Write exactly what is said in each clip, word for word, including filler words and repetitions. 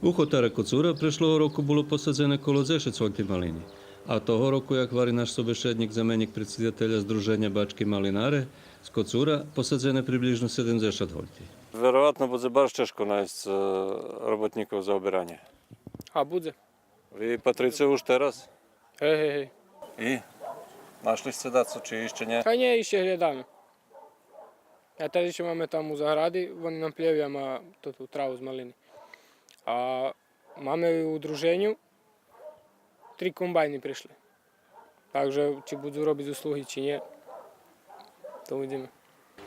У хотаре Коцура прешлого року було посадзене коло дзешец гольти малини, а того року, як гвари наш собешеднїк, заменїк предсидателя Здруженя Бачки малинаре з Коцура, посадзене приблїжно седемдзешат гольти. Вероватно будзе баш чежко найсц, е, роботнїкох за оберанє. А будзе. Ви патрице уж тераз? Гей, гей, гей. И? Нашли сце дацо, чи ище нє? Та нє, ище глєдаме. А тераз ище маме там у загради, вони нам плєвя, ма тоту траву з малини. А маме у удруженю, три комбайни пришли. Так же чи будзу робиц услуги, чи нє, то видзиме.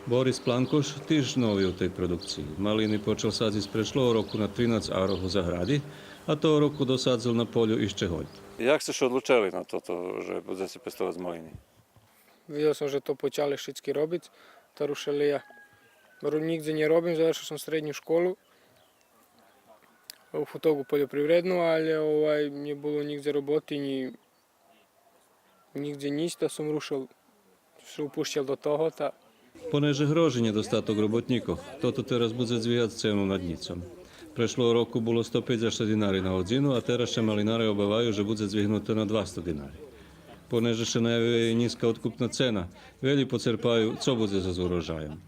Борис Планкош тиж нови у тей продукциї. Малини почал садзиц прешлого року на тринац арох у загради, а того року досадзел на полю ище гольт. Як сце ше одлучели на тото, же будзеце пестовац малини? Видзел сом же то почали шицки робиц, та рушел и я. Ру-, нїґдзе нє робим, завершел сом средню школу у Футоґу польопривредну, але, овай, нє було нїґдзе роботи, нї, нїґдзе нїч, та сом рушел, ше упущел до того, та. Понеже грожи нєдостаток роботнїкох, тото тераз будзе дзвигац цену над нїцом. Прешлого року було сто пейдзешат динари на годзину, а тераз ше малинаре обаваю же будзе дзвигнуте на двасто динари. Понеже ше наявює и нїзка одкупна цена, велї поцерпаю цо будзе зоз урожайом.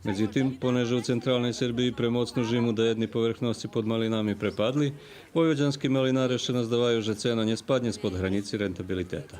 Медзитим, понеже у централней Сербиї пре моцну жиму даєдни поверхносци под малинами препадли, войводянски малинаре ше наздаваю же цена нє спаднє спод гранїци рентабилитета.